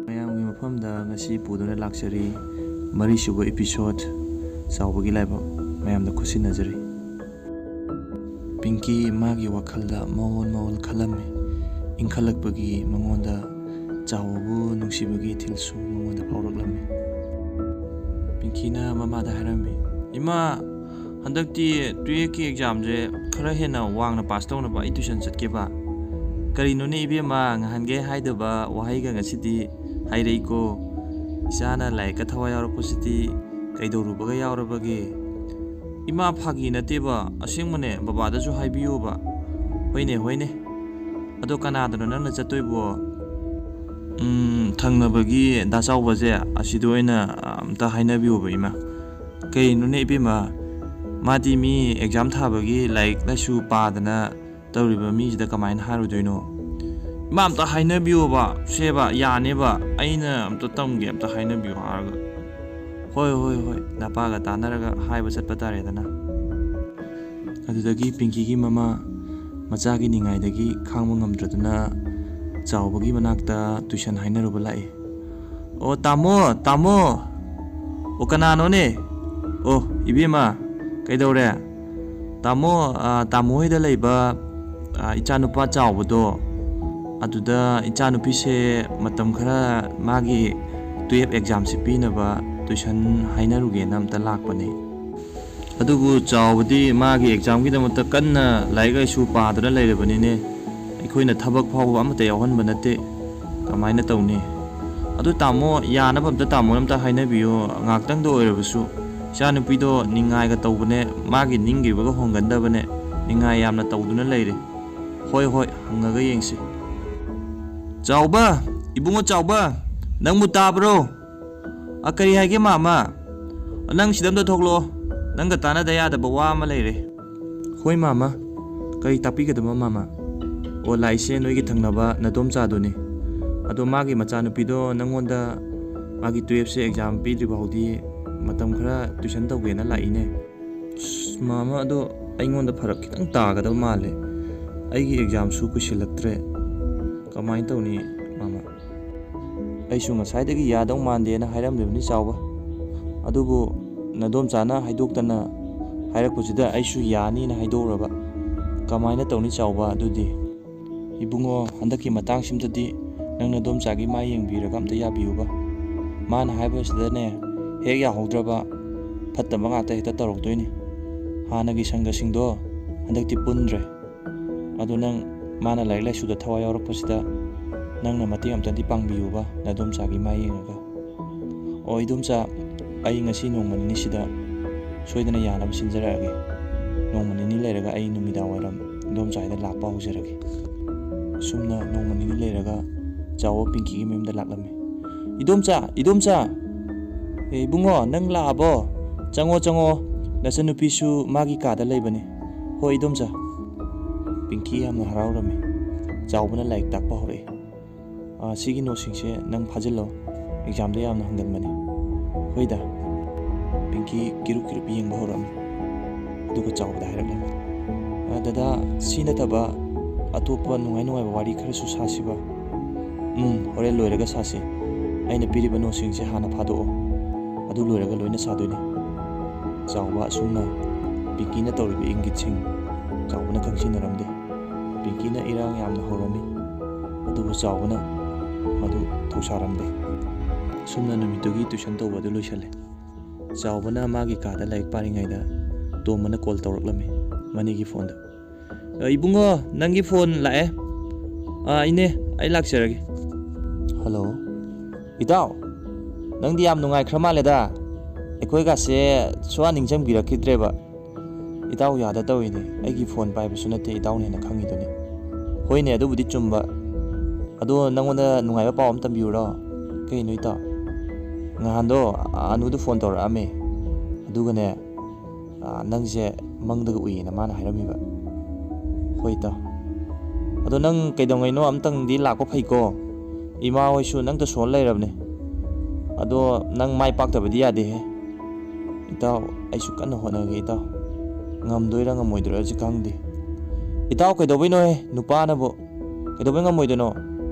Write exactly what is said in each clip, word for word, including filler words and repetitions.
ꯃꯌꯥꯝꯒꯤ ꯃꯐꯝꯗ ꯉꯁꯤ ꯄꯨꯗꯨꯅ ꯂꯥꯛꯆꯔꯤ ꯃꯔꯤꯁꯨꯕ episode, ꯆꯥꯎꯕꯒꯤ ꯂꯥꯏꯕꯛ꯫ ꯃꯌꯥꯝꯗ ꯈꯨꯠꯁꯤꯟꯅꯖꯔꯤ꯫ ꯄꯤꯡꯀꯤ ꯃꯥꯒꯤ ꯋꯥꯈꯜꯗ ꯃꯑꯣꯜ ꯃꯑꯣꯜ ꯈꯜꯂꯝꯃꯤ꯫ ꯏꯪꯈꯠꯂꯛꯄꯒꯤ ꯃꯉꯣꯟꯗ ꯆꯥꯎꯕꯕꯨ ꯅꯨꯡꯁꯤꯕꯒꯤ ꯏꯊꯤꯜꯁꯨ ꯃꯉꯣꯟꯗ ꯐꯥꯎꯔꯛꯂꯝꯃꯤ꯫ ꯄꯤꯡꯀꯤꯅ ꯃꯃꯥꯗ ꯍꯥꯏꯔꯝꯃꯤ, "ꯏꯃꯥ, ꯍꯟꯗꯛꯇꯤ ꯇꯨꯌꯦꯜꯐꯀꯤ ꯑꯦꯛꯖꯥꯝꯁꯦ ꯈꯔ ꯍꯦꯟꯅ ꯋꯥꯡꯅ ꯄꯥꯁ ꯇꯧꯅꯕ ꯑꯩ ꯇ꯭ꯌꯨꯁꯟ ꯆꯠꯀꯦꯕ꯫" "ꯀꯔꯤꯅꯣꯅꯦ ꯏꯕꯦꯝꯃ, ꯉꯍꯥꯟꯒꯩ ꯍꯥꯏꯗꯕ ꯋꯥꯍꯩꯒ ꯉꯁꯤꯗꯤ ꯍꯥꯏꯔꯛꯏꯀꯣ? ꯏꯆꯥꯅ ꯂꯥꯏꯔꯤꯛꯀ ꯊꯋꯥꯏ ꯌꯥꯎꯔꯛꯄꯁꯤꯗꯤ ꯀꯩꯗꯧꯔꯨꯕꯒ ꯌꯥꯎꯔꯕꯒꯦ?" "ꯏꯃꯥ, ꯐꯥꯒꯤ ꯅꯠꯇꯦꯕ, ꯑꯁꯦꯡꯕꯅꯦ, ꯕꯕꯥꯗꯁꯨ ꯍꯥꯏꯕꯤꯌꯣꯕ꯫" "ꯍꯣꯏꯅꯦ, ꯍꯣꯏꯅꯦ꯫ ꯑꯗꯣ ꯀꯅꯥꯗꯅꯣ ꯅꯪꯅ ꯆꯠꯇꯣꯏꯕꯣ?" "ꯎꯝ, ꯊꯪꯅꯕꯒꯤ ꯗꯥ ꯆꯥꯎꯕꯁꯦ, ꯑꯁꯤꯗ ꯑꯣꯏꯅ ꯑꯝꯇ ꯍꯥꯏꯅꯕꯤꯌꯣꯕ, ꯏꯃꯥ꯫" "ꯀꯩꯅꯣꯅꯦ ꯏꯕꯦꯝꯃ, ꯃꯥꯗꯤ ꯃꯤ ꯑꯦꯛꯖꯥꯝ ꯊꯥꯕꯒꯤ ꯂꯥꯏꯔꯤꯛ ꯂꯥꯏꯁꯨ ꯄꯥꯗꯅ ꯇꯧꯔꯤꯕ ꯃꯤꯁꯤꯗ ꯀꯃꯥꯏꯅ ꯍꯥꯏꯔꯨꯗꯣꯏꯅꯣ?" "ꯏꯃꯥ, ꯑꯝꯇ ꯍꯥꯏꯅꯕꯤꯌꯣꯕ, ꯁꯦꯕ, ꯌꯥꯅꯦꯕ, ꯑꯩꯅ ꯑꯝꯇ ꯇꯝꯒꯦ, ꯑꯝꯇ ꯍꯥꯏꯅꯕꯤꯌꯣ" ꯍꯥꯏꯔꯒ꯫ "ꯍꯣꯏ, ꯍꯣꯏ, ꯍꯣꯏ, ꯅꯄꯥꯒ ꯇꯥꯟꯅꯔꯒ ꯍꯥꯏꯕ ꯆꯠꯄ ꯇꯥꯔꯦꯗꯅ꯫" ꯑꯗꯨꯗꯒꯤ ꯄꯤꯡꯀꯤꯒꯤ ꯃꯃꯥ ꯃꯆꯥꯒꯤ ꯅꯤꯡꯉꯥꯏꯗꯒꯤ ꯈꯥꯡꯕ ꯉꯝꯗ꯭ꯔꯗꯨꯅ ꯆꯥꯎꯕꯒꯤ ꯃꯅꯥꯛꯇ ꯇꯨꯏꯁꯟ ꯍꯥꯏꯅꯔꯨꯕ ꯂꯥꯛꯏ꯫ "ꯑꯣ, ꯇꯥꯃꯣ, ꯇꯥꯃꯣ!" "ꯑꯣ, ꯀꯅꯥꯅꯣꯅꯦ?" "ꯑꯣ, ꯏꯕꯦꯝꯃ, ꯀꯩꯗꯧꯔꯦ?" "ꯇꯥꯃꯣ, ꯑ, ꯇꯥꯃꯣ ꯍꯣꯏꯗ ꯂꯩꯕ, ꯑ, ꯏꯆꯥꯅꯨꯄꯥ ꯆꯥꯎꯕꯗꯣ, ꯑꯗꯨꯗ ꯏꯆꯥꯅꯨꯄꯤꯁꯦ ꯃꯇꯝ ꯈꯔ ꯃꯥꯒꯤ ꯇꯨꯌꯦꯜꯐ ꯑꯦꯛꯖꯥꯝꯁꯦ ꯄꯤꯅꯕ ꯇꯨꯏꯁꯟ ꯍꯥꯏꯅꯔꯨꯒꯦꯅ ꯑꯝꯇ ꯂꯥꯛꯄꯅꯦ꯫" "ꯑꯗꯨꯕꯨ ꯆꯥꯎꯕꯗꯤ ꯃꯥꯒꯤ ꯑꯦꯛꯖꯥꯝꯒꯤꯗꯃꯛꯇ ꯀꯟꯅ ꯂꯥꯏꯔꯤꯛ ꯂꯥꯏꯁꯨ ꯄꯥꯗꯨꯅ ꯂꯩꯔꯕꯅꯤꯅꯦ꯫ ꯑꯩꯈꯣꯏꯅ ꯊꯕꯛ ꯐꯥꯎꯕ ꯑꯃꯠꯇ ꯌꯥꯎꯍꯟꯕ ꯅꯠꯇꯦ꯫ ꯀꯃꯥꯏꯅ ꯇꯧꯅꯤ? ꯑꯗꯨ ꯇꯥꯃꯣ, ꯌꯥꯅꯕ ꯑꯝꯇ ꯇꯥꯃꯣꯅ ꯑꯝꯇ ꯍꯥꯏꯅꯕꯤꯌꯣ, ꯉꯥꯛꯇꯪꯗ ꯑꯣꯏꯔꯕꯁꯨ꯫ ꯏꯆꯥꯅꯨꯄꯤꯗꯣ ꯅꯤꯡꯉꯥꯏꯒ ꯇꯧꯕꯅꯦ, ꯃꯥꯒꯤ ꯅꯤꯡꯈꯤꯕꯒ ꯍꯣꯡꯒꯟꯗꯕꯅꯦ, ꯅꯤꯡꯉꯥꯏ ꯌꯥꯝꯅ ꯇꯧꯗꯨꯅ ꯂꯩꯔꯦ꯫" "ꯍꯣꯏ, ꯍꯣꯏ, ꯍꯪꯉꯒ ꯌꯦꯡꯁꯤ꯫" "ꯆꯥꯎꯕ, ꯏꯕꯨꯡꯉꯣ ꯆꯥꯎꯕ, ꯅꯪꯕꯨ ꯇꯥꯕ꯭ꯔꯣ?" "ꯑ, ꯀꯔꯤ ꯍꯥꯏꯒꯦ, ꯃꯥꯃ?" "ꯑ, ꯅꯪ ꯁꯤꯗ ꯑꯝꯇ ꯊꯣꯛꯂꯛꯑꯣ꯫ ꯅꯪꯒ ꯇꯥꯟꯅꯗ ꯌꯥꯗꯕ ꯋꯥ ꯑꯃ ꯂꯩꯔꯦ꯫" "ꯍꯣꯏ, ꯃꯥꯃ꯫ ꯀꯔꯤ ꯇꯥꯛꯄꯤꯒꯗꯕ, ꯃꯥꯃ?" "ꯑꯣ, ꯂꯥꯛꯏꯁꯦ ꯅꯣꯏꯒꯤ ꯊꯪꯅꯕ ꯅꯗꯣꯝꯆꯥꯗꯨꯅꯤ꯫ ꯑꯗꯣ ꯃꯥꯒꯤ ꯃꯆꯥꯅꯨꯄꯤꯗꯣ ꯅꯪꯉꯣꯟꯗ ꯃꯥꯒꯤ ꯇꯨꯌꯦꯜꯐꯁꯦ ꯑꯦꯛꯖꯥꯝ ꯄꯤꯗ꯭ꯔꯤ ꯐꯥꯎꯗꯤ ꯃꯇꯝ ꯈꯔ ꯇꯨꯏꯁꯟ ꯇꯧꯒꯦꯅ ꯂꯥꯛꯏꯅꯦ꯫" "ꯑꯁ, ꯃꯥꯃ, ꯑꯗꯣ ꯑꯩꯉꯣꯟꯗ ꯐꯔꯛ ꯈꯤꯇꯪ ꯇꯥꯒꯗꯕ ꯃꯥꯜꯂꯦ꯫ ꯑꯩꯒꯤ ꯑꯦꯛꯖꯥꯝꯁꯨ ꯀꯨꯏꯁꯤꯜꯂꯛꯇ꯭ꯔꯦ꯫ ꯀꯃꯥꯏꯅ ꯇꯧꯅꯤ, ꯃꯥꯃ? ꯑꯩꯁꯨ ꯉꯁꯥꯏꯗꯒꯤ ꯌꯥꯗꯧ ꯃꯥꯟꯗꯦꯅ ꯍꯥꯏꯔꯝꯂꯤꯕꯅꯤ, ꯆꯥꯎꯕ꯫ ꯑꯗꯨꯕꯨ ꯅꯗꯣꯝꯆꯥꯅ ꯍꯥꯏꯗꯣꯛꯇꯅ ꯍꯥꯏꯔꯛꯄꯁꯤꯗ ꯑꯩꯁꯨ ꯌꯥꯅꯤꯅ ꯍꯥꯏꯗꯣꯛꯎꯔꯕ꯫ ꯀꯃꯥꯏꯅ ꯇꯧꯅꯤ, ꯆꯥꯎꯕ, ꯑꯗꯨꯗꯤ? ꯏꯕꯨꯡꯉꯣ, ꯍꯟꯗꯛꯀꯤ ꯃꯇꯥꯡꯁꯤꯝꯇꯗꯤ ꯅꯪ ꯅꯗꯣꯝꯆꯥꯒꯤ ꯃꯥꯏ ꯌꯦꯡꯕꯤꯔꯒ ꯑꯝꯇ ꯌꯥꯕꯤꯌꯨꯕ꯫ ꯃꯥꯅ ꯍꯥꯏꯕꯁꯤꯗꯅꯦ, ꯍꯦꯛ ꯌꯥꯍꯧꯗ꯭ꯔꯕ ꯐꯠꯇꯕ ꯉꯥꯛꯇ ꯍꯦꯛꯇ ꯇꯧꯔꯛꯇꯣꯏꯅꯤ꯫ ꯍꯥꯟꯅꯒꯤ ꯁꯪꯒꯁꯤꯡꯗꯣ ꯍꯟꯗꯛꯇꯤ ꯄꯨꯟꯗ꯭ꯔꯦ꯫ ꯑꯗꯣ ꯅꯪ, ꯃꯥꯅ ꯂꯥꯏꯔꯤꯛ ꯂꯥꯏꯁꯨꯗ ꯊꯋꯥꯏ ꯌꯥꯎꯔꯛꯄꯁꯤꯗ ꯅꯪꯅ ꯃꯇꯦꯡ ꯑꯝꯇꯗꯤ ꯄꯥꯡꯕꯤꯌꯨꯕ, ꯅꯗꯣꯝꯆꯥꯒꯤ ꯃꯥꯏ ꯌꯦꯡꯉꯒ꯫ ꯑꯣ, ꯏꯗꯣꯝꯆꯥ, ꯑꯩ ꯉꯁꯤ ꯅꯣꯡꯃ ꯅꯤꯅꯤꯁꯤꯗ ꯁꯣꯏꯗꯅ ꯌꯥꯅꯕ ꯁꯤꯟꯖꯔꯛꯑꯒꯦ꯫ ꯅꯣꯡꯃ ꯅꯤꯅꯤ ꯂꯩꯔꯒ ꯑꯩ ꯅꯨꯃꯤꯗꯥꯡ ꯋꯥꯏꯔꯝ ꯏꯗꯣꯝꯆꯥ ꯍꯣꯏꯗ ꯂꯥꯛꯄ ꯍꯧꯖꯔꯒꯦ꯫ ꯑꯁꯨꯝꯅ ꯅꯣꯡꯃ ꯅꯤꯅꯤ ꯂꯩꯔꯒ ꯆꯥꯎꯕ ꯄꯤꯡꯀꯤꯒꯤ ꯃꯌꯨꯝꯗ ꯂꯥꯛꯂꯝꯃꯤ꯫ "ꯏꯗꯣꯝꯆꯥ, ꯏꯗꯣꯝꯆꯥ!" "ꯑꯦ, ꯏꯕꯨꯡꯉꯣ, ꯅꯪ ꯂꯥꯛꯑꯕꯣ? ꯆꯪꯉꯣ, ꯆꯪꯉꯣ꯫ ꯅꯆꯟꯅꯨꯄꯤꯁꯨ ꯃꯥꯒꯤ ꯀꯥꯗ ꯂꯩꯕꯅꯤ꯫" "ꯍꯣꯏ, ꯏꯗꯣꯝꯆꯥ꯫" ꯄꯤꯡꯀꯤ ꯌꯥꯝꯅ ꯍꯔꯥꯎꯔꯝꯃꯤ꯫ ꯆꯥꯎꯕꯅ ꯂꯥꯏꯔꯤꯛ ꯇꯥꯛꯄ ꯍꯧꯔꯛꯏ꯫ "ꯑꯥ, ꯁꯤꯒꯤ ꯅꯣꯠꯁꯤꯡꯁꯦ ꯅꯪ ꯐꯥꯖꯤꯜꯂꯣ꯫ ꯑꯦꯛꯖꯥꯝꯗ ꯌꯥꯝꯅ ꯍꯪꯒꯟꯕꯅꯤ꯫" "ꯍꯣꯏꯗ꯫" ꯄꯤꯡꯀꯤ ꯀꯤꯔꯨꯞ ꯀꯤꯔꯨꯞ ꯌꯦꯡꯕ ꯍꯧꯔꯛꯑꯝꯃꯤ꯫ ꯑꯗꯨꯒ ꯆꯥꯎꯕꯗ ꯍꯥꯏꯔꯛꯂꯝꯃꯤ, "ꯑꯥ, ꯗꯗꯥ, ꯁꯤ ꯅꯠꯇꯕ ꯑꯇꯣꯞꯄ ꯅꯨꯡꯉꯥꯏ ꯅꯨꯡꯉꯥꯏꯕ ꯋꯥꯔꯤ ꯈꯔꯁꯨ ꯁꯥꯁꯤꯕ?" "ꯎꯝ, ꯍꯣꯔꯦꯟ ꯂꯣꯏꯔꯒ ꯁꯥꯁꯤ꯫ ꯑꯩꯅ ꯄꯤꯔꯤꯕ ꯅꯣꯠꯁꯤꯡꯁꯦ ꯍꯥꯟꯅ ꯐꯥꯗꯣꯛꯑꯣ꯫ ꯑꯗꯨ ꯂꯣꯏꯔꯒ ꯂꯣꯏꯅ ꯁꯥꯗꯣꯏꯅꯤ꯫" ꯆꯥꯎꯕ ꯑꯁꯨꯝꯅ ꯄꯤꯡꯀꯤꯅ ꯇꯧꯔꯤꯕ ꯏꯪꯒꯤꯠꯁꯤꯡ ꯆꯥꯎꯕꯅ ꯈꯪꯖꯤꯟꯅꯔꯝꯗꯦ꯫ ꯄꯤꯡꯀꯤꯅ ꯏꯔꯥꯡ ꯌꯥꯝꯅ ꯍꯧꯔꯝꯃꯤ, ꯑꯗꯨꯕꯨ ꯆꯥꯎꯕꯅ ꯃꯗꯨ ꯊꯧꯁꯥꯔꯝꯗꯦ꯫ ꯑꯁꯨꯝꯅ ꯅꯨꯃꯤꯠꯇꯨꯒꯤ ꯇ꯭ꯌꯨꯁꯟ ꯇꯧꯕ ꯑꯗꯨ ꯂꯣꯏꯁꯜꯂꯦ꯫ ꯆꯥꯎꯕꯅ ꯃꯥꯒꯤ ꯀꯥꯗ ꯂꯥꯏꯔꯤꯛ ꯄꯥꯔꯤꯉꯩꯗ ꯇꯣꯝꯕꯅ ꯀꯣꯜ ꯇꯧꯔꯛꯂꯝꯃꯤ, ꯃꯅꯤꯒꯤ ꯐꯣꯟꯗ꯫ "ꯑ, ꯏꯕꯨꯡꯉꯣ, ꯅꯪꯒꯤ ꯐꯣꯟ ꯂꯥꯛꯑꯦ꯫ ꯑ, ꯏꯅꯦ, ꯑꯩ ꯂꯥꯛꯆꯔꯒꯦ꯫" "ꯍꯜꯂꯣ, ꯏꯇꯥꯎ, ꯅꯪꯗꯤ ꯌꯥꯝ ꯅꯨꯡꯉꯥꯏꯈ꯭ꯔ ꯃꯥꯜꯂꯦꯗ꯫ ꯑꯩꯈꯣꯏꯒꯥꯁꯦ ꯁꯨꯡꯅꯤꯡ ꯅꯤꯡꯁꯤꯡꯕꯤꯔꯛꯈꯤꯗ꯭ꯔꯦꯕ꯫" "ꯏꯇꯥꯎ ꯌꯥꯗ ꯇꯧꯔꯤꯅꯦ, ꯑꯩꯒꯤ ꯐꯣꯟ ꯄꯥꯏꯕꯁꯨ ꯅꯠꯇꯦ, ꯏꯇꯥꯎꯅ ꯍꯦꯟꯅ ꯈꯪꯉꯤꯗꯨꯅꯤ꯫" "ꯍꯣꯏꯅꯦ, ꯑꯗꯨꯕꯨꯗꯤ ꯆꯨꯝꯕ꯫ ꯑꯗꯣ ꯅꯪꯉꯣꯟꯗ ꯅꯨꯡꯉꯥꯏꯕ ꯄꯥꯎ ꯑꯃ ꯇꯝꯕꯤꯌꯨꯔꯣ?" "ꯀꯩꯅꯣ ꯏꯇꯥꯎ?" "ꯉꯍꯥꯟꯗꯣ ꯑꯅꯨꯗꯣ ꯐꯣꯟ ꯇꯧꯔꯛꯑꯝꯃꯦ, ꯑꯗꯨꯒꯅꯦ, ꯑ, ꯅꯪꯁꯦ ꯃꯪꯗꯒ ꯎꯏꯌꯦꯅ ꯃꯥꯅ ꯍꯥꯏꯔꯝꯃꯤꯕ꯫" "ꯍꯣꯏ ꯏꯇꯥꯎ꯫ ꯑꯗꯣ ꯅꯪ ꯀꯩꯗꯧꯉꯩꯅꯣ ꯑꯝꯇꯪꯗꯤ ꯂꯥꯛꯄ ꯐꯩꯀꯣ꯫ ꯏꯃꯥ ꯍꯣꯏꯁꯨ ꯅꯪꯇ ꯁꯣꯜ ꯂꯩꯔꯕꯅꯦ꯫ ꯑꯗꯣ ꯅꯪ ꯃꯥꯏ ꯄꯥꯛꯇꯕꯗꯤ ꯌꯥꯗꯦꯍꯦ꯫" "ꯏꯇꯥꯎ, ꯑꯩꯁꯨ ꯀꯟꯅ ꯍꯣꯠꯅꯒꯦ ꯏꯇꯥꯎ꯫ ꯉꯝꯗꯣꯏꯔꯥ ꯉꯝꯃꯣꯏꯗꯣꯏꯔꯥꯁꯨ ꯈꯪꯗꯦ꯫ "ꯏꯇꯥꯎ, ꯀꯩꯗꯧꯕꯩꯅꯣꯍꯦ? ꯅꯨꯄꯥꯅꯕꯨ ꯀꯩꯗꯧꯕꯩ ꯉꯝꯃꯣꯏꯗꯣꯏꯅꯣ?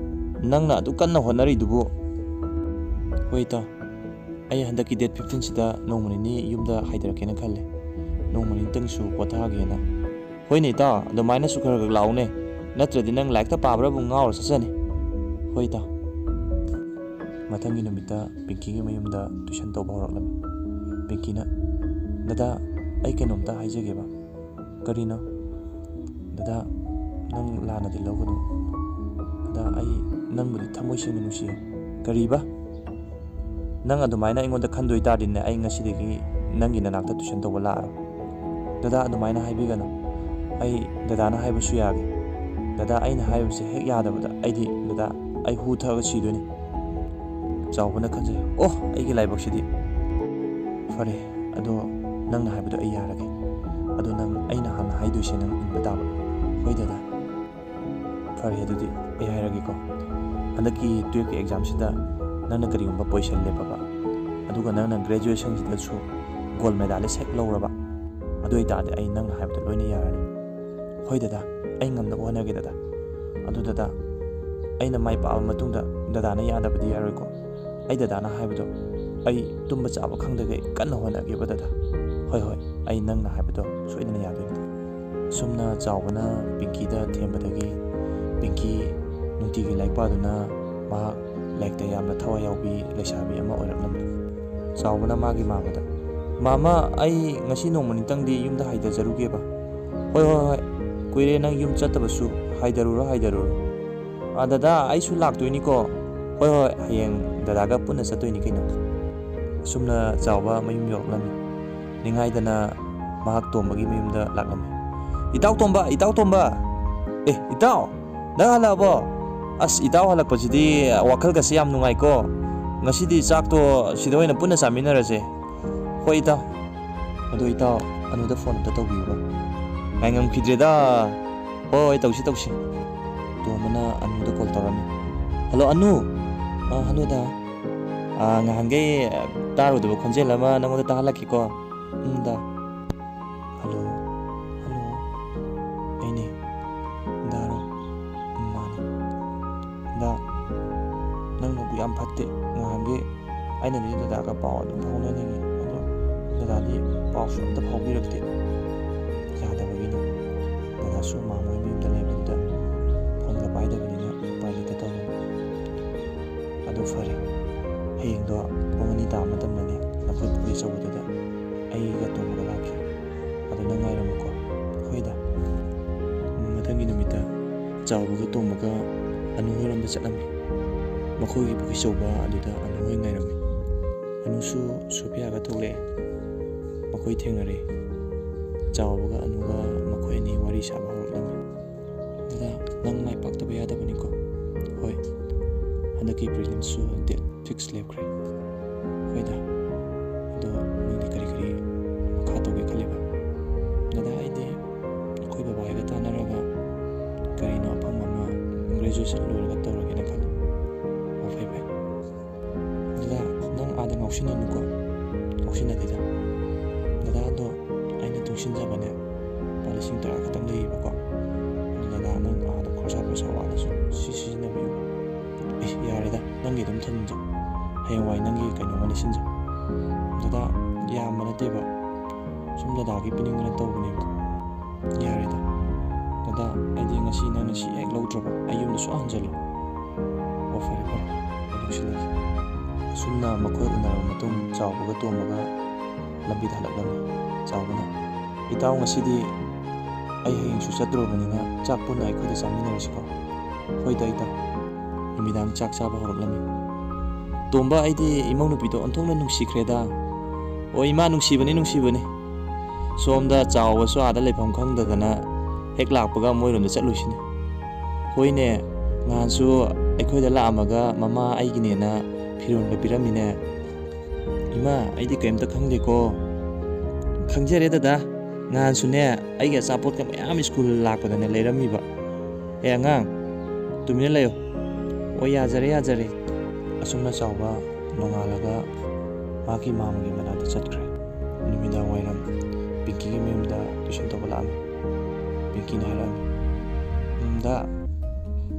ꯅꯪꯅ ꯑꯗꯨꯛ ꯀꯟꯅ ꯍꯣꯠꯅꯔꯤꯗꯨꯕꯨ?" "ꯍꯣꯏ ꯏꯇꯥꯎ, ꯑꯩ ꯍꯟꯗꯛꯀꯤ date fifteen ꯁꯤꯗ ꯅꯣꯡꯃ ꯅꯤꯅꯤ ꯌꯨꯝꯗ ꯍꯥꯏꯊꯔꯛꯀꯦꯅ ꯈꯜꯂꯦ꯫ ꯅꯣꯡꯃ ꯅꯤꯅꯤꯇꯪꯁꯨ ꯄꯣꯊꯥꯒꯦꯅ꯫" "ꯍꯣꯏꯅꯦ ꯏꯇꯥꯎ, ꯑꯗꯨꯃꯥꯏꯅꯁꯨ ꯈꯔ ꯈꯔ ꯂꯥꯛꯎꯅꯦ, ꯅꯠꯇ꯭ꯔꯗꯤ ꯅꯪ ꯂꯥꯏꯔꯤꯛꯇ ꯄꯥꯕ꯭ꯔꯥꯕꯨ ꯉꯥꯎꯔ ꯆꯠꯆꯅꯤ꯫" "ꯍꯣꯏ ꯏꯇꯥꯎ꯫" ꯃꯊꯪꯒꯤ ꯅꯨꯃꯤꯠꯇ ꯄꯤꯡꯀꯤꯒꯤ ꯃꯌꯨꯝꯗ tuition ꯇꯧꯕ ꯍꯧꯔꯛꯂꯝꯃꯤ꯫ ꯄꯤꯡꯀꯤꯅ, "ꯗꯗꯥ, ꯑꯩ ꯀꯩꯅꯣꯝꯇ ꯍꯥꯏꯖꯒꯦꯕ꯫" "ꯀꯔꯤꯅꯣ?" "ꯗꯗꯥ, ꯅꯪ ꯂꯥꯟꯅꯗꯤ ꯂꯧꯒꯅꯨ꯫ ꯗꯗꯥ, ꯑꯩ ꯅꯪꯕꯨꯗꯤ ꯊꯃꯣꯏ ꯁꯦꯡꯅ ꯅꯨꯡꯁꯤꯌꯦ꯫" "ꯀꯔꯤꯕ?" "ꯅꯪ ꯑꯗꯨꯃꯥꯏꯅ ꯑꯩꯉꯣꯟꯗ ꯈꯟꯗꯣꯏ ꯇꯥꯔꯗꯤꯅꯦ, ꯑꯩ ꯉꯁꯤꯗꯒꯤ ꯅꯪꯒꯤ ꯅꯅꯥꯛꯇ tuition ꯇꯧꯕ ꯂꯥꯛꯑꯔꯣꯏ꯫" "ꯗꯗꯥ, ꯑꯗꯨꯃꯥꯏꯅ ꯍꯥꯏꯕꯤꯒꯅꯨ꯫ ꯑꯩ ꯗꯗꯥꯅ ꯍꯥꯏꯕꯁꯨ ꯌꯥꯒꯦ꯫ ꯗꯗꯥ, ꯑꯩꯅ ꯍꯥꯏꯕꯁꯦ ꯍꯦꯛ ꯌꯥꯗꯕꯗ ꯑꯩꯗꯤ, ꯗꯗꯥ, ꯑꯩ ꯍꯨ ꯊꯛꯑꯒ ꯁꯤꯗꯣꯏꯅꯤ꯫" ꯆꯥꯎꯕꯅ ꯈꯟꯖꯩ, "ꯑꯣ, ꯑꯩꯒꯤ ꯂꯥꯏꯕꯛꯁꯤꯗꯤ꯫ ꯐꯔꯦ, ꯑꯗꯣ ꯅꯪꯅ ꯍꯥꯏꯕꯗꯣ ꯑꯩ ꯌꯥꯔꯒꯦ꯫ ꯑꯗꯣ ꯅꯪ ꯑꯩꯅ ꯍꯥꯟꯅ ꯍꯥꯏꯗꯣꯏꯁꯦ ꯅꯪ ꯏꯟꯕ ꯇꯥꯕ꯫" "ꯍꯣꯏ ꯗꯗꯥ꯫" "ꯐꯔꯦ, ꯑꯗꯨꯗꯤ ꯑꯩ ꯍꯥꯏꯔꯒꯦꯀꯣ꯫ ꯍꯟꯗꯛꯀꯤ twelfth ꯀꯤ exam ꯁꯤꯗ ꯅꯪꯅ ꯀꯔꯤꯒꯨꯝꯕ position ꯂꯦꯞꯄꯕ, ꯑꯗꯨꯒ ꯅꯪꯅ graduation ꯁꯤꯗꯁꯨ gold medalist ꯍꯦꯛ ꯂꯧꯔꯕ, ꯑꯗꯨ ꯑꯣꯏꯇꯥꯔꯗꯤ ꯑꯩ ꯅꯪꯅ ꯍꯥꯏꯕꯗꯣ ꯂꯣꯏꯅ ꯌꯥꯔꯅꯤ꯫" "ꯍꯣꯏ ꯗꯗꯥ, ꯑꯩ ꯉꯝꯅꯕ ꯍꯣꯠꯅꯒꯦ ꯗꯗꯥ꯫ ꯑꯗꯨ ꯗꯗꯥ, ꯑꯩꯅ ꯃꯥꯏ ꯄꯥꯛꯑꯕ ꯃꯇꯨꯡꯗ ꯗꯗꯥꯅ ꯌꯥꯗꯕꯗꯤ ꯌꯥꯔꯣꯏꯀꯣ꯫ ꯑꯩ ꯗꯗꯥꯅ ꯍꯥꯏꯕꯗꯣ ꯑꯩ ꯇꯨꯝꯕ ꯆꯥꯕ ꯈꯪꯗꯈꯩ ꯀꯟꯅ ꯍꯣꯠꯅꯒꯦꯕ ꯗꯗꯥ꯫" "ꯍꯣꯏ, ꯍꯣꯏ, ꯑꯩ ꯅꯪꯅ ꯍꯥꯏꯕꯗꯣ ꯁꯣꯏꯗꯅ ꯌꯥꯗꯣꯏꯅꯤ꯫" ꯑꯁꯨꯝꯅ ꯆꯥꯎꯕꯅ ꯄꯤꯡꯀꯤꯗ ꯊꯦꯝꯕꯗꯒꯤ ꯄꯤꯡꯀꯤ ꯅꯨꯡꯇꯤꯒꯤ ꯂꯥꯏꯔꯤꯛ ꯄꯥꯗꯨꯅ ꯃꯍꯥꯛ ꯂꯥꯏꯔꯤꯛꯇ ꯌꯥꯝꯅ ꯊꯋꯥꯏ ꯌꯥꯎꯕꯤ ꯂꯩꯁꯥꯕꯤ ꯑꯃ ꯑꯣꯏꯔꯛꯂꯝꯃꯤ꯫ ꯆꯥꯎꯕꯅ ꯃꯥꯒꯤ ꯃꯥꯡꯕꯗ, "ꯃꯥꯃ, ꯑꯩ ꯉꯁꯤ ꯅꯣꯡꯃ ꯅꯤꯇꯪꯗꯤ ꯌꯨꯝꯗ ꯍꯥꯏꯊꯖꯔꯨꯒꯦꯕ꯫" "ꯍꯣꯏ, ꯍꯣꯏ, ꯍꯣꯏ꯫ ꯀꯨꯏꯔꯦ ꯅꯪ ꯌꯨꯝ ꯆꯠꯇꯕꯁꯨ꯫ ꯍꯥꯏꯊꯔꯨꯔꯣ, ꯍꯥꯏꯊꯔꯨꯔꯣ꯫" "ꯑꯥ, ꯗꯗꯥ, ꯑꯩꯁꯨ ꯂꯥꯛꯇꯣꯏꯅꯤꯀꯣ꯫" "ꯍꯣꯏ, ꯍꯣꯏ, ꯍꯌꯦꯡ ꯗꯗꯥꯒ ꯄꯨꯟꯅ ꯆꯠꯇꯣꯏꯅꯤ ꯀꯩꯅꯣ꯫" ꯑꯁꯨꯝꯅ ꯆꯥꯎꯕ ꯃꯌꯨꯝ ꯌꯧꯔꯛꯂꯝꯃꯤ꯫ ꯅꯤꯡꯉꯥꯏꯗꯅ ꯃꯍꯥꯛ ꯇꯣꯝꯕꯒꯤ ꯃꯌꯨꯝꯗ ꯂꯥꯛꯂꯝꯃꯤ꯫ "ꯏꯇꯥꯎ ꯇꯣꯝꯕ, ꯏꯇꯥꯎ ꯇꯣꯝꯕ!" "ꯑꯦ, ꯏꯇꯥꯎ, ꯅꯪ ꯍꯜꯂꯛꯑꯕꯣ? ꯑꯁ, ꯏꯇꯥꯎ ꯍꯜꯂꯛꯄꯁꯤꯗꯤ ꯋꯥꯈꯜꯒꯁꯦ ꯌꯥꯝ ꯅꯨꯡꯉꯥꯏꯀꯣ꯫ ꯉꯁꯤꯗꯤ ꯆꯥꯛꯇꯣ ꯁꯤꯗ ꯑꯣꯏꯅ ꯄꯨꯟꯅ ꯆꯥꯃꯤꯟꯅꯔꯁꯦ꯫" "ꯍꯣꯏ, ꯏꯇꯥꯎ꯫ ꯑꯗꯣ ꯏꯇꯥꯎ, ꯑꯅꯨꯗ phone ꯑꯝꯇ ꯇꯧꯕꯤꯌꯨꯕ꯫ ꯉꯥꯏꯉꯝꯈꯤꯗ꯭ꯔꯦꯗ꯫ ꯍꯣꯏ, ꯍꯣꯏ, ꯇꯧꯁꯤ, ꯇꯧꯁꯤ꯫" ꯇꯣꯝꯕꯅ ꯑꯅꯨꯗ call ꯇꯧꯔꯝꯃꯤ꯫ "ꯍꯜꯂꯣ, ꯑꯅꯨ꯫ ꯑ, ꯍꯜꯂꯣ, ꯗꯥ꯫ ꯑ, ꯉꯍꯥꯟꯈꯩ, ꯑ, ꯇꯥꯔꯨꯗꯕ ꯈꯣꯟꯖꯦꯜ ꯑꯃ ꯅꯪꯉꯣꯟꯗ ꯇꯥꯍꯜꯂꯛꯀꯦꯀꯣ꯫ ꯎꯝ, ꯗꯥ꯫ Hello, hello. ꯑꯩꯅꯦ, ꯌꯥꯝ ꯐꯠꯇꯦ꯫ ꯉꯍꯥꯟꯒꯤ ꯑꯩꯅꯗꯤ ꯗꯗꯥꯒ ꯄꯥꯎ ꯑꯗꯨꯝ ꯐꯥꯎꯅꯅꯤꯡꯉꯤ, ꯑꯗꯣ ꯗꯗꯥꯗꯤ ꯄꯥꯎꯁꯨ ꯑꯝꯇ ꯐꯥꯎꯕꯤꯔꯛꯇꯦ꯫ ꯌꯥꯗꯕꯒꯤꯅꯤ꯫ ꯗꯗꯥꯁꯨ ꯃꯥꯝꯃ ꯍꯣꯏ ꯃꯌꯨꯝꯗ ꯂꯩꯕꯗꯨꯗ ꯐꯣꯟꯒ ꯄꯥꯏꯗꯕꯅꯤꯅ ꯎꯄꯥꯏ ꯂꯩꯇ ꯇꯧꯕꯅꯤ꯫ ꯑꯗꯨ ꯐꯔꯦ, ꯍꯌꯦꯡꯗꯣ ꯄꯨꯡ ꯑꯅꯤ ꯇꯥꯕ ꯃꯇꯝꯗꯅꯦ ꯂꯐꯨ ꯄꯨꯈ꯭ꯔꯤ ꯑꯆꯧꯕꯗꯨꯗ ꯑꯩꯒ ꯇꯣꯝꯕꯒ ꯂꯥꯛꯀꯦ꯫ ꯑꯗꯨ ꯅꯪ ꯉꯥꯏꯔꯝꯃꯨꯀꯣ꯫ ꯍꯣꯏꯗ꯫ ꯃꯊꯪꯒꯤ ꯅꯨꯃꯤꯠꯇ ꯆꯥꯎꯕꯒ ꯇꯣꯝꯕꯒ ꯑꯅꯨ ꯍꯣꯏꯔꯣꯝꯗ ꯆꯠꯂꯝꯃꯤ꯫ ꯃꯈꯣꯏꯒꯤ ꯄꯨꯈ꯭ꯔꯤ ꯑꯆꯧꯕ ꯑꯗꯨꯗ ꯑꯅꯨ ꯍꯣꯏ ꯉꯥꯏꯔꯝꯃꯤ꯫ ꯑꯅꯨꯁꯨ ꯁꯣꯐꯤꯌꯥꯒ ꯊꯣꯛꯂꯛꯑꯦ꯫ ꯃꯈꯣꯏ ꯊꯦꯡꯅꯔꯦ꯫ ꯆꯥꯎꯕꯒ ꯑꯅꯨꯒ ꯃꯈꯣꯏ ꯑꯅꯤ ꯋꯥꯔꯤ ꯁꯥꯕ ꯍꯧꯔꯛꯂꯝꯃꯤ꯫ "ꯗꯗꯥ, ꯅꯪ ꯃꯥꯏ ꯄꯥꯛꯇꯕ ꯌꯥꯗꯕꯅꯤꯀꯣ?" "ꯍꯣꯏ, ꯍꯟꯗꯛꯀꯤ ꯄ꯭ꯔꯤꯂꯤꯝꯁꯁꯨ ꯗꯦꯠ ꯐꯤꯛꯁ ꯂꯦꯞꯈ꯭ꯔꯦ꯫" "ꯍꯣꯏꯗ, ꯑꯗꯣ ꯅꯪꯗꯤ ꯀꯔꯤ ꯀꯔꯤ ꯃꯈꯥ ꯇꯧꯒꯦ ꯈꯜꯂꯤꯕ?" "ꯗꯗꯥ, ꯑꯩꯗꯤ ꯑꯩꯈꯣꯏ ꯕꯕꯥ ꯍꯣꯏꯒ ꯇꯥꯟꯅꯔꯒ ꯀꯔꯤꯅꯣ ꯑꯐꯪꯕ ꯑꯃ ꯒ꯭ꯔꯦꯖꯨꯑꯦꯁꯟ ꯂꯣꯏꯔꯒ ꯇꯧꯔꯒꯦꯅ ꯈꯜꯂꯤ꯫" "ꯑꯣ, ꯐꯩ ꯐꯩ꯫" "ꯗꯗꯥ, ꯅꯪ ꯑꯥꯗ ꯉꯥꯎꯁꯤꯟꯅꯅꯨꯀꯣ꯫" "ꯉꯥꯎꯁꯤꯟꯅꯗꯦꯗ꯫ ꯗꯗꯥ, ꯑꯗꯣ ꯑꯩꯅ ꯇꯨꯡꯁꯤꯟꯖꯕꯅꯦ, ꯂꯨꯄꯥ ꯂꯤꯁꯤꯡ ꯇꯔꯥ ꯈꯛꯇꯪ ꯂꯩꯌꯦꯕꯀꯣ꯫ ꯑꯗꯨ ꯗꯗꯥ, ꯅꯪ ꯑꯥꯗ ꯈꯣꯔꯁꯥ ꯄꯩꯁꯥ ꯋꯥꯠꯂꯁꯨ ꯁꯤ ꯁꯤꯖꯤꯟꯅꯕꯤꯌꯨ꯫" "ꯑꯦ, ꯌꯥꯔꯦꯗ, ꯅꯪꯒꯤ ꯑꯗꯨꯝ ꯊꯝꯖꯧ꯫ ꯍꯌꯦꯡꯋꯥꯏ ꯅꯪꯒꯤ ꯀꯩꯅꯣꯝꯃ ꯂꯩꯁꯤꯟꯖꯧ꯫" "ꯗꯗꯥ, ꯌꯥꯝꯕ ꯅꯠꯇꯦꯕ, ꯁꯨꯝ ꯗꯗꯥꯒꯤ ꯄꯤꯅꯤꯡꯗꯅ ꯇꯧꯕꯅꯦꯕ꯫" "ꯌꯥꯔꯦꯗ꯫ ꯗꯗꯥ, ꯑꯩꯗꯤ ꯉꯁꯤ ꯅꯪꯅ ꯁꯤ ꯍꯦꯛ ꯂꯧꯗ꯭ꯔꯕ ꯑꯩ ꯌꯨꯝꯗ ꯁꯨꯡꯍꯟ ꯍꯟꯖꯜꯂꯣꯏ꯫" "ꯑꯣ, ꯐꯔꯦ ꯐꯔꯦ, ꯑꯩ ꯂꯧꯁꯤꯜꯂꯒꯦ꯫" ꯑꯁꯨꯝꯅ ꯃꯈꯣꯏ ꯎꯅꯔꯕ ꯃꯇꯨꯡ ꯆꯥꯎꯕꯒ ꯇꯣꯝꯕꯒ ꯂꯝꯕꯤꯗ ꯍꯜꯂꯛꯂꯝꯃꯤ꯫ ꯆꯥꯎꯕꯅ, "ꯏꯇꯥꯎ, ꯉꯁꯤꯗꯤ ꯑꯩ ꯍꯌꯦꯡꯁꯨ ꯆꯠꯇ꯭ꯔꯨꯕꯅꯤꯅ ꯆꯥꯛ ꯄꯨꯟꯅ ꯑꯩꯈꯣꯏꯗ ꯆꯥꯃꯤꯟꯅꯔꯁꯤꯀꯣ꯫" "ꯍꯣꯏꯗ ꯏꯇꯥꯎ꯫" ꯅꯨꯃꯤꯗꯥꯡ ꯆꯥꯛ ꯆꯥꯕ ꯍꯧꯔꯛꯂꯝꯃꯤ꯫ "ꯇꯣꯝꯕ, ꯑꯩꯗꯤ ꯏꯃꯧ ꯅꯨꯄꯤꯗꯣ ꯑꯣꯟꯊꯣꯛꯅ ꯅꯨꯡꯁꯤꯈ꯭ꯔꯦꯗ꯫" "ꯑꯣ ꯏꯃꯥ, ꯅꯨꯡꯁꯤꯕꯅꯤ, ꯅꯨꯡꯁꯤꯕꯅꯤ꯫ ꯁꯣꯝꯗ ꯆꯥꯎꯕꯁꯨ ꯑꯥꯗ ꯂꯩꯐꯝ ꯈꯪꯗꯗꯅ ꯍꯦꯛ ꯂꯥꯛꯄꯒ ꯃꯣꯏꯔꯣꯝꯗ ꯆꯠꯂꯨꯁꯤꯅꯦ꯫" "ꯍꯣꯏꯅꯦ, ꯅꯍꯥꯟꯁꯨ ꯑꯩꯈꯣꯏꯗ ꯂꯥꯛꯑꯝꯃꯒ ꯃꯃꯥ ꯑꯩꯒꯤꯅꯦꯅ ꯐꯤꯔꯣꯟꯒ ꯄꯤꯔꯝꯃꯤꯅꯦ꯫" "ꯏꯃꯥ, ꯑꯩꯗꯤ ꯀꯔꯤꯝꯇ ꯈꯪꯗꯦꯀꯣ꯫" "ꯈꯪꯖꯔꯦ ꯗꯗꯥ, ꯅꯍꯥꯟꯁꯨꯅꯦ ꯑꯩꯒꯤ ꯑꯆꯥꯄꯣꯠꯀ ꯃꯌꯥꯝ ꯁ꯭ꯀꯨꯜ ꯂꯥꯛꯄꯗꯅꯦ ꯂꯩꯔꯝꯃꯤꯕ꯫ ꯑꯦ ꯑꯉꯥꯡ, ꯇꯨꯃꯤꯟꯅ ꯂꯩꯌꯨ꯫" "ꯑꯣ, ꯌꯥꯖꯔꯦ, ꯌꯥꯖꯔꯦ꯫" ꯑꯁꯨꯝꯅ ꯆꯥꯎꯕ ꯅꯣꯡꯉꯥꯜꯂꯒ ꯃꯥꯒꯤ ꯃꯥꯝꯃꯒꯤ ꯃꯅꯥꯛꯇ ꯆꯠꯈ꯭ꯔꯦ꯫ ꯅꯨꯃꯤꯗꯥꯡ ꯋꯥꯏꯔꯝ ꯄꯤꯡꯀꯤꯒꯤ ꯃꯌꯨꯝꯗ ꯇꯨꯏꯁꯟ ꯇꯧꯕ ꯂꯥꯛꯑꯝꯃꯤ꯫ ꯄꯤꯡꯀꯤꯅ ꯍꯥꯏꯔꯛꯑꯝꯃꯤ, "ꯎꯝ, ꯗꯥ,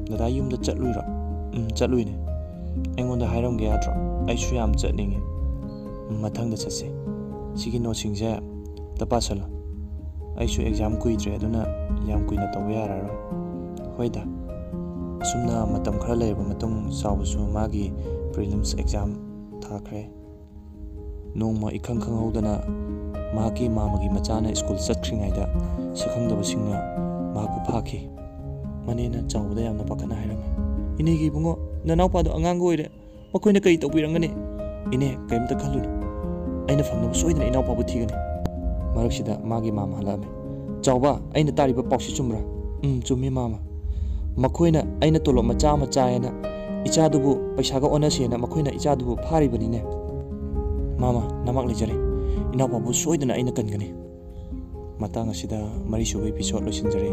ꯗꯗꯥ ꯌꯨꯝꯗ ꯆꯠꯂꯨꯏꯔꯣ?" "ꯎꯝ, ꯆꯠꯂꯨꯏꯅꯦ꯫" ꯑꯩꯉꯣꯟꯗ ꯍꯥꯏꯔꯝꯒꯦ ꯌꯥꯗ꯭ꯔꯣ? ꯑꯩꯁꯨ ꯌꯥꯝ ꯆꯠꯅꯤꯡꯉꯤ꯫ ꯃꯊꯪꯗ ꯆꯠꯁꯦ꯫ ꯁꯤꯒꯤ ꯅꯣꯠꯁꯤꯡꯁꯦ ꯑꯝꯇ ꯄꯥꯁꯜꯂꯣ꯫ ꯑꯩꯁꯨ ꯑꯦꯛꯖꯥꯝ ꯀꯨꯏꯗ꯭ꯔꯦ, ꯑꯗꯨꯅ ꯌꯥꯝ ꯀꯨꯏꯅ ꯇꯧꯕ ꯌꯥꯔꯔꯣꯏ꯫ ꯍꯣꯏꯗ, ꯑꯁꯨꯝꯅ ꯃꯇꯝ ꯈꯔ ꯂꯩꯔꯕ ꯃꯇꯨꯡ ꯆꯥꯎꯕꯁꯨ ꯃꯥꯒꯤ ꯄ꯭ꯔꯤꯂꯤꯝꯁ ꯑꯦꯛꯖꯥꯝ ꯊꯥꯈ꯭ꯔꯦ꯫ ꯅꯣꯡꯃ ꯏꯈꯪ ꯈꯪꯍꯧꯗꯅ ꯃꯍꯥꯛꯀꯤ ꯃꯥꯃꯒꯤ ꯃꯆꯥꯅ ꯁ꯭ꯀꯨꯜ ꯆꯠꯈ꯭ꯔꯤꯉꯩꯗ ꯁꯛꯈꯪꯗꯕꯁꯤꯡꯅ ꯃꯍꯥꯛꯄꯨ ꯐꯥꯈꯤ꯫ ꯃꯅꯦꯅ ꯆꯥꯎꯕꯗ ꯌꯥꯝꯅ ꯄꯥꯈꯠꯅ ꯍꯥꯏꯔꯝꯃꯤ, "ꯏꯅꯦꯒꯤ ꯏꯕꯨꯡꯉꯣ, ꯅꯅꯥꯎꯄꯥꯗꯣ ꯑꯉꯥꯡꯒ ꯑꯣꯏꯔꯦ꯫ ꯃꯈꯣꯏꯅ ꯀꯔꯤ ꯇꯧꯕꯤꯔꯝꯒꯅꯤ?" "ꯏꯅꯦ, ꯀꯔꯤꯝꯇ ꯈꯜꯂꯨꯅꯨ꯫ ꯑꯩꯅ ꯐꯪꯅꯕ ꯁꯣꯏꯗꯅ ꯏꯅꯥꯎꯄꯥꯕꯨ ꯊꯤꯒꯅꯤ꯫" ꯃꯔꯛꯁꯤꯗ ꯃꯥꯒꯤ ꯃꯥꯃ ꯍꯜꯂꯛꯑꯝꯃꯤ꯫ "ꯆꯥꯎꯕ, ꯑꯩꯅ ꯇꯥꯔꯤꯕ ꯄꯥꯎꯁꯤ ꯆꯨꯝꯕ꯭ꯔꯥ?" "ꯎꯝ, ꯆꯨꯝꯃꯤ ꯃꯥꯃ꯫ ꯃꯈꯣꯏꯅ ꯑꯩꯅ ꯇꯣꯂꯣꯞ ꯃꯆꯥ ꯑꯃ ꯆꯥꯏꯌꯦꯅ ꯏꯆꯥꯗꯨꯕꯨ ꯄꯩꯁꯥꯒ ꯑꯣꯟꯅꯁꯦꯅ ꯃꯈꯣꯏꯅ ꯏꯆꯥꯗꯨꯕꯨ ꯐꯥꯔꯤꯕꯅꯤꯅꯦ꯫" "ꯃꯥꯃ, ꯅꯃꯥꯛ ꯂꯩꯖꯔꯦ꯫ ꯏꯅꯥꯎꯄꯥꯕꯨ ꯁꯣꯏꯗꯅ ꯑꯩꯅ ꯀꯟꯒꯅꯤ꯫" ꯃꯇꯥꯡ ꯑꯁꯤꯗ ꯃꯔꯤꯁꯨꯕ episode ꯂꯣꯏꯁꯤꯟꯖꯔꯦ꯫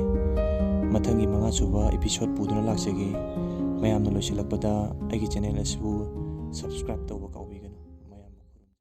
ꯃꯊꯪꯒꯤ ꯃꯉꯥꯁꯨꯕ episode ꯄꯨꯗꯨꯅ ꯂꯥꯛꯆꯒꯦ꯫ ꯃꯌꯥꯝꯅ ꯂꯣꯏꯁꯤꯜꯂꯛꯄꯗ ꯑꯩꯒꯤ channel ꯑꯁꯤꯕꯨ subscribe ꯇꯧꯕ ꯀꯥꯎꯕꯤꯒꯅꯨ꯫